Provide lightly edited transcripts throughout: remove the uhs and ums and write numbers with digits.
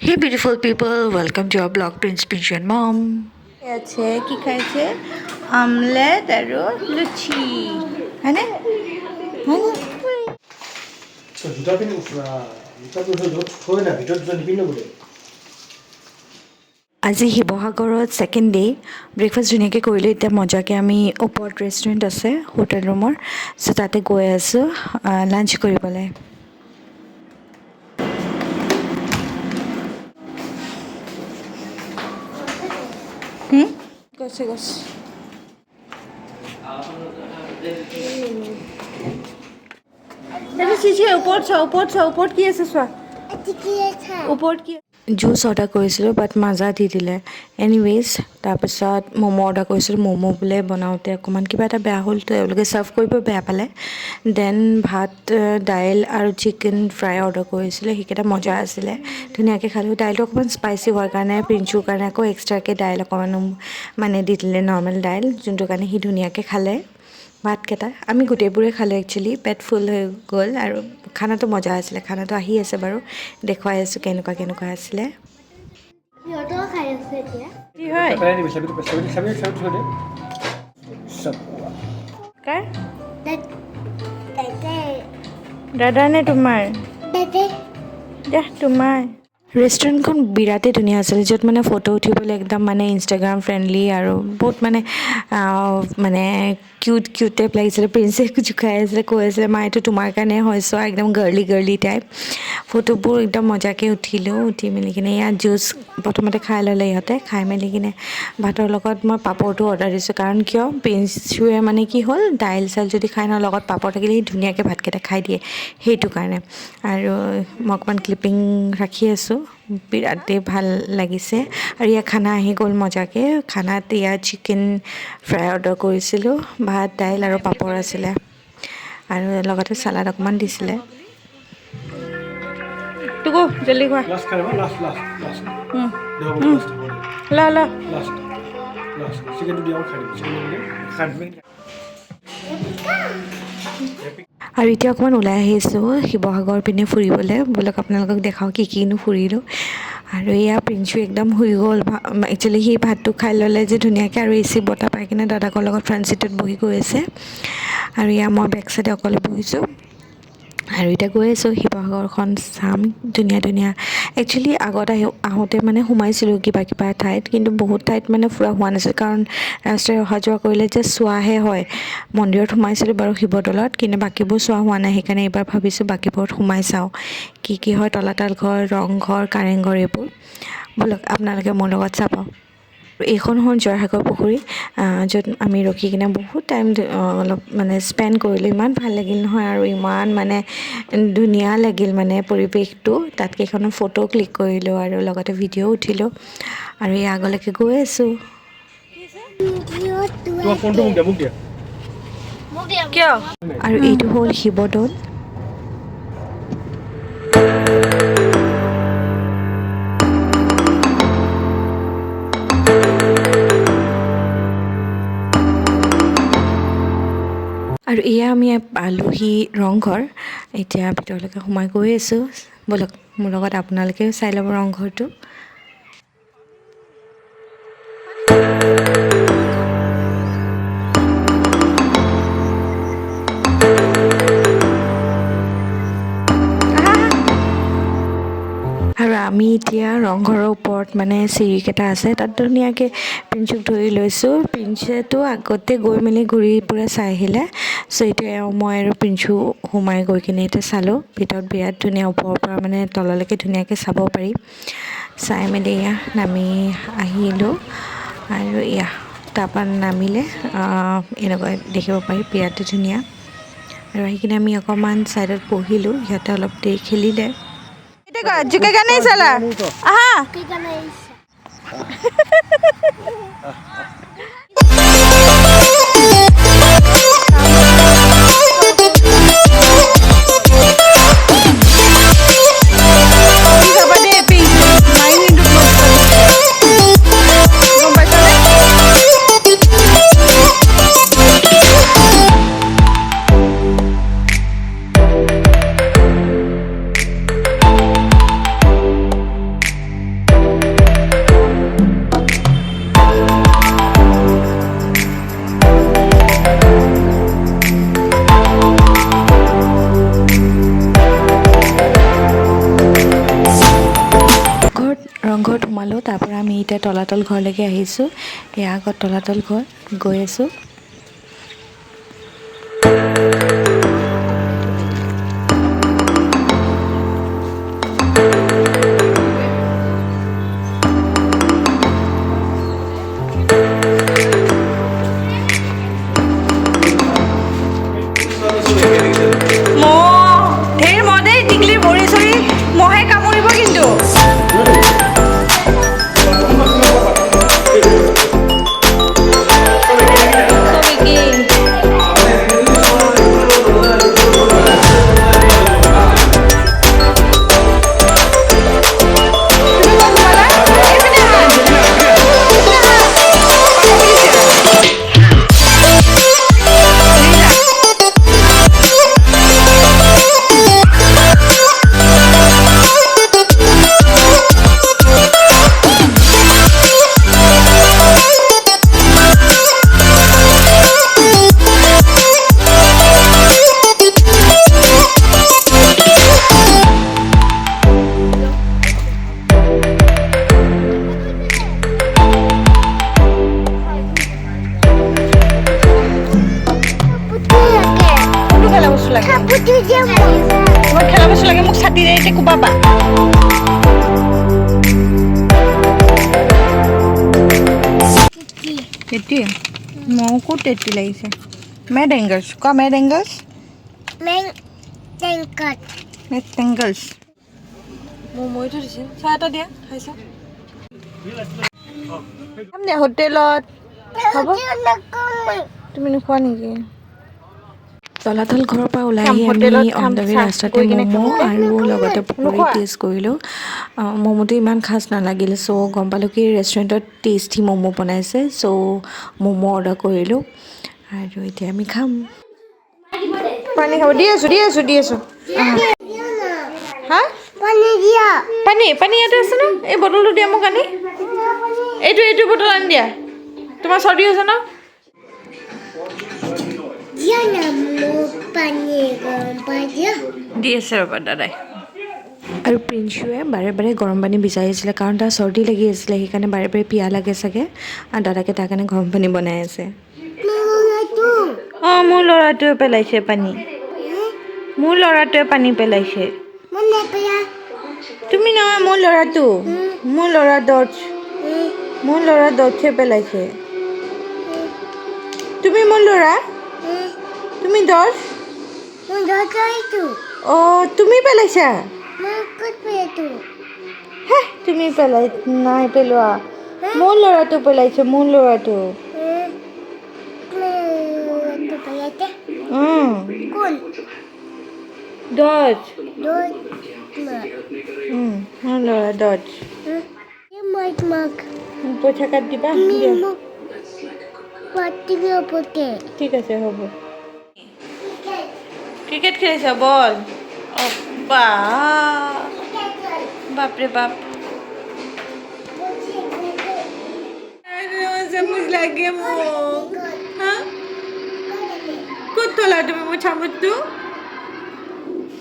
Hey beautiful people, welcome to our blog Prince Pinchu and Mom. আছে কি খাইছে? Omelette আৰু লুচি, হয়নে হয়নে? জোতা পিন্ধি, জোতা পিন্ধি থৈ না, ভিতৰত জোতা নিপিন্ধো বোলে। আজি শিৱসাগৰত ছেকেণ্ড ডে। ব্ৰেকফাষ্ট ধুনীয়াকৈ কৰিলোঁ। এতিয়া মজাকৈ আমি ওপৰত ৰেষ্টুৰেণ্ট আছে হোটেল ৰুমৰ, চ' তাতে গৈ আছোঁ লাঞ্চ কৰিবলৈ। গৈছে গৈছে। চিচি, ওপৰত চোৱা, ওপৰত চোৱা, ওপৰত কি আছে চোৱা, ওপৰত কি? জুচ অৰ্ডাৰ কৰিছিলোঁ, বাট মাজা দি দিলে। এনিৱেজ, তাৰপিছত ম'ম' অৰ্ডাৰ কৰিছিলোঁ। ম'ম' বোলে বনাওঁতে অকণমান কিবা এটা বেয়া হ'ল, তেওঁলোকে ছাৰ্ভ কৰিব বেয়া পালে। Then ভাত, দাইল আৰু চিকেন ফ্ৰাই অৰ্ডাৰ কৰিছিলোঁ। সেইকেইটা মজা আছিলে, ধুনীয়াকৈ খালোঁ। দাইলটো অকণমান স্পাইচি হোৱাৰ কাৰণে প্ৰিঞ্চুৰ কাৰণে আকৌ এক্সট্ৰাকৈ দাইল অকণমান মানে দি দিলে, নৰ্মেল দাইল, যোনটোৰ কাৰণে সি ধুনীয়াকৈ খালে। ভাতকেইটা আমি গোটেইবোৰে খালোঁ। একচুৱেলি পেট ফুল হৈ গ'ল আৰু খানাটো মজা আছিলে। খানাটো আহি আছে বাৰু, দেখুৱাই আছোঁ কেনেকুৱা কেনেকুৱা আছিলে। সিহঁতেও খাই আছে এতিয়া। কি হয়? পেলাই দিবি চাবিটো, চাবি চাবি চাবি থৈ দে চব। কাৰ? দাদা। দাদা নে তোমাৰ? দাদা। দিয়া তোমাৰ। ৰেষ্টুৰেণ্টখন বিৰাটেই ধুনীয়া আছিলে, য'ত মানে ফটো উঠিবলৈ একদম মানে ইনষ্টাগ্ৰাম ফ্ৰেণ্ডলি আৰু বহুত মানে মানে কিউট কিউট টাইপ লাগিছিলে। প্ৰিন্সে জোকাই আছিলে, কৈ আছিলে, "মা, এইটো তোমাৰ কাৰণে হয়, চোৱা", একদম গাৰ্লি গাৰ্লি টাইপ। ফটোবোৰ একদম মজাকৈ উঠিলোঁ। উঠি মেলি কিনে ইয়াত জুচ প্ৰথমতে খাই ল'লে ইহঁতে। খাই মেলি কিনে ভাতৰ লগত মই পাপৰটো অৰ্ডাৰ দিছোঁ। কাৰণ কিয়, প্ৰিন্সুৱে মানে কি হ'ল, দাইল চাইল যদি খাই ন, লগত পাপৰ থাকিলে সি ধুনীয়াকৈ ভাতকেইটা খাই দিয়ে, সেইটো কাৰণে। আৰু মই অকণমান ক্লিপিং ৰাখি আছোঁ, বিৰাটেই ভাল লাগিছে। আৰু ইয়াৰ খানা আহি গ'ল মজাকৈ। খানাত ইয়াত চিকেন ফ্ৰাই অৰ্ডাৰ কৰিছিলোঁ, ভাত, দাইল আৰু পাপৰ আছিলে আৰু লগতে চালাড অকণমান দিছিলে। টুকু, জল্দি খোৱা। লাষ্ট খাই, লাষ্ট লাষ্ট লাষ্ট। দে, হ'ব, লাষ্ট হ'ব দে। ল ল। লাষ্ট লাষ্ট, চিকেনটো দিয়া, খাই দিম, চিকেনটো দিম, খাই দিম। আৰু এতিয়া অকণমান ওলাই আহিছোঁ শিৱসাগৰ পিনে ফুৰিবলৈ। ব'লক, আপোনালোকক দেখাওঁ কি কিনো ফুৰিলোঁ। আৰু এয়া প্ৰিঞ্চু একদম শুই গ'ল। একচুৱেলি সি ভাতটো খাই ল'লে যে ধুনীয়াকৈ আৰু এ চি বতাহ পাই কিনে দাদাকৰ লগত ফ্ৰণ্ট চিটত বহি গৈ আছে। আৰু এয়া মই বেক চাইডে অকলে বহিছোঁ। আৰু এতিয়া গৈ আছোঁ, শিৱসাগৰখন চাম ধুনীয়া ধুনীয়া। একচুৱেলি আগত আহি আহোঁতে মানে সোমাইছিলোঁ কিবা কিবা ঠাইত, কিন্তু বহুত ঠাইত মানে ফুৰা হোৱা নাছিল, কাৰণ ৰাস্তাৰে অহা যোৱা কৰিলে যে চোৱাহে হয়। মন্দিৰত সোমাইছিলোঁ বাৰু শিৱদৌলত, কিন্তু বাকীবোৰ চোৱা হোৱা নাই। সেইকাৰণে এইবাৰ ভাবিছোঁ বাকীবোৰত সোমাই চাওঁ কি কি হয়। তলাতল ঘৰ, ৰংঘৰ, কাৰেংঘৰ এইবোৰ। ব'লক, আপোনালোকে মোৰ লগত চাব। এইখন হ'ল জয়সাগৰ পুখুৰী, য'ত আমি ৰখি কিনে বহুত টাইম অলপ মানে স্পেণ্ড কৰিলোঁ। ইমান ভাল লাগিল নহয় আৰু ইমান মানে ধুনীয়া লাগিল মানে পৰিৱেশটো। তাত কেইখনমান ফটো ক্লিক কৰিলোঁ আৰু লগতে ভিডিঅ' উঠিলোঁ। আৰু এই আগলৈকে গৈ আছোঁ। তোমাৰ ফোনটো মোক দিয়া, মোক দিয়া। কিয়? আৰু এইটো হ'ল শিৱদৌল। আৰু এয়া আমি পালোহি ৰংঘৰ। এতিয়া ভিতৰলৈকে সোমাই গৈ আছোঁ। ব'লক, মোৰ লগত আপোনালোকেও চাই ল'ব ৰংঘৰটো। আৰু আমি এতিয়া ৰংঘৰৰ ওপৰত মানে চিৰিকেইটা আছে, তাত ধুনীয়াকৈ প্ৰিঞ্চুক ধৰি লৈছোঁ। প্ৰিঞ্চেতো আগতে গৈ মেলি ঘূৰি পূৰা চাই আহিলে। চ' এতিয়া মই আৰু প্ৰিঞ্চু সোমাই গৈ কিনে এতিয়া চালোঁ। ভিতৰত বিৰাট ধুনীয়া, ওপৰৰ পৰা মানে তললৈকে ধুনীয়াকৈ চাব পাৰি। চাই মেলি এয়া নামি আহিলোঁ। আৰু এয়া তাৰপৰা নামিলে এনেকুৱা দেখিব পাৰি, বিৰাট ধুনীয়া। আৰু আহি কিনে আমি অকণমান ছাইডত বহিলোঁ, সিহঁতে অলপ দেৰি খেলিলে। झुकेगा नहीं साला, आहा। কি কাৰণে আহিছা? চাবা দেই পিংক, মাৰিম কিন্তু তোমাক, গম পাইছানে? সোমালোঁ। তাৰপৰা আমি এতিয়া তলাতল ঘৰলৈকে আহিছোঁ। এয়া আগত তলাতল ঘৰ গৈ আছোঁ। মহ, ঢেৰ মহ দেই। টিকলিৰ ভৰি চৰি মহে কামুৰিব কিন্তু। চব একেই। তুমি ক'ত সোমালা? এইপিনে আহা। এইপিনে আহা। পাপা বুলিছে। কোনটো খেলা বস্তু লাগে তোমাক? খেলা বস্তু লাগে? মোক ছাতি দে এতিয়া, কোবাবা। তেতি, মোকো তেতি লাগিছে। মেড এংগলছ কোৱা, মেড এংগলছ। Made angles. মইতো দিছে, চাহ এটা দিয়া, খাইছা। খাম দিয়া হোটেলত, হ'ব। তুমি নোখোৱা নেকি? তলাতল ঘৰৰ পৰা ওলাই খাম, আহি আমি হোটেলত খাম, অন the ৱে চাহ ৰাস্তাতে গৈ কিনে ম'ম' খাম, okay? আৰু লগতে পকৰি নোখোৱা? টেষ্ট কৰিলোঁ। ম'ম'টো ইমান খাচ নালাগিল। চ' গম পালোঁ কি ৰেষ্টুৰেণ্টত টেষ্টি ম'ম' বনাইছে। চ' ম'ম' অৰ্ডাৰ কৰিলোঁ আৰু এতিয়া আমি খাম। পানী খাব দি আছোঁ, দি আছোঁ, দি আছোঁ। হা? পানী দিয়া। পানী, পানী ইয়াতে আছে ন। এই বটলটো দিয়া মোক আনি। এইটো বটল আনি দিয়া। তোমাৰ চৰ্দি হৈছে ন? দিয়া না মোক পানী, গৰম পানী দিয়া। দি আছে, ৰ'বা দাদাই। আৰু প্ৰিন্সুৱে বাৰে বাৰে গৰম পানী বিচাৰিছিলে, কাৰণ তাৰ চৰ্দি লাগি আছিলে। সেইকাৰণে বাৰে বাৰে পিয়াহ লাগে চাগে আৰু দাদাকে তাৰ কাৰণে গৰম পানী বনাই আছে। অঁ, মোৰ ল'ৰাটোৱে পেলাইছে পানী। মোৰ ল'ৰাটোৱে পানী পেলাইছে। মই নেপেলা। তুমি নহয়, মোৰ ল'ৰাটো, মোৰ ল'ৰা দচ, মোৰ ল'ৰা দচে পেলাইছে। তুমি মোৰ ল'ৰা, তুমি দচ। মই দৰকাৰীটো। অঁ, তুমি পেলাইছা? মই ক'ত পেলাইছো? হে, তুমি পেলাই নাই পেলোৱা। মোৰ ল'ৰাটো পেলাইছে, মোৰ ল'ৰাটো। পেলাইছে? কোন? দচ। দচ। মোৰ ল'ৰা দচ। মই তোমাক পইচা কাট দিবা। তুমি দিয়া। মোক পাতিব ওপৰতে। ঠিক আছে, হ'ব। ক্ৰিকেট খেলিছা? বল। অ বা, বাপৰে বাপ, চামুচ লাগে মোক। হা, ক'ত থলা তুমি মোৰ চামুচটো?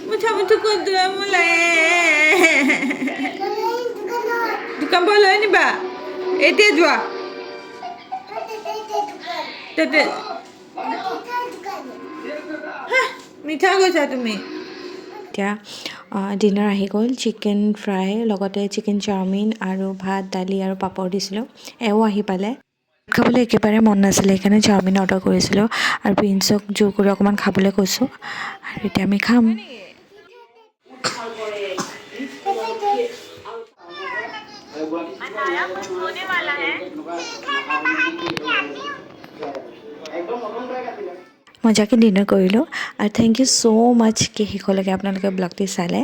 মোৰ চামুচটো ক'ত থলা? মোক লাগে। দোকান পৰা লৈ আনিবা। এতিয়া যোৱা তাতে। হা, মিঠা কৈছা তুমি। এতিয়া ডিনাৰ আহি গ'ল। চিকেন ফ্ৰাই, লগতে চিকেন চাওমিন আৰু ভাত, দালি আৰু পাপৰ দিছিলোঁ। এও আহি পালে। খাবলৈ একেবাৰে মন নাছিলে, সেইকাৰণে চাওমিন অৰ্ডাৰ কৰিছিলোঁ আৰু প্ৰিন্সক জোৰ কৰি অকণমান খাবলৈ কৈছোঁ আৰু এতিয়া আমি খাম। মজাকৈ ডিনাৰ কৰিলোঁ আৰু thank you so মাছ কি শেষলৈকে আপোনালোকে ব্লগটি চালে।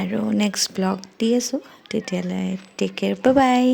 আৰু নেক্সট ব্লগ দি আছোঁ, তেতিয়ালৈ টেক কেয়াৰ, বাই বাই।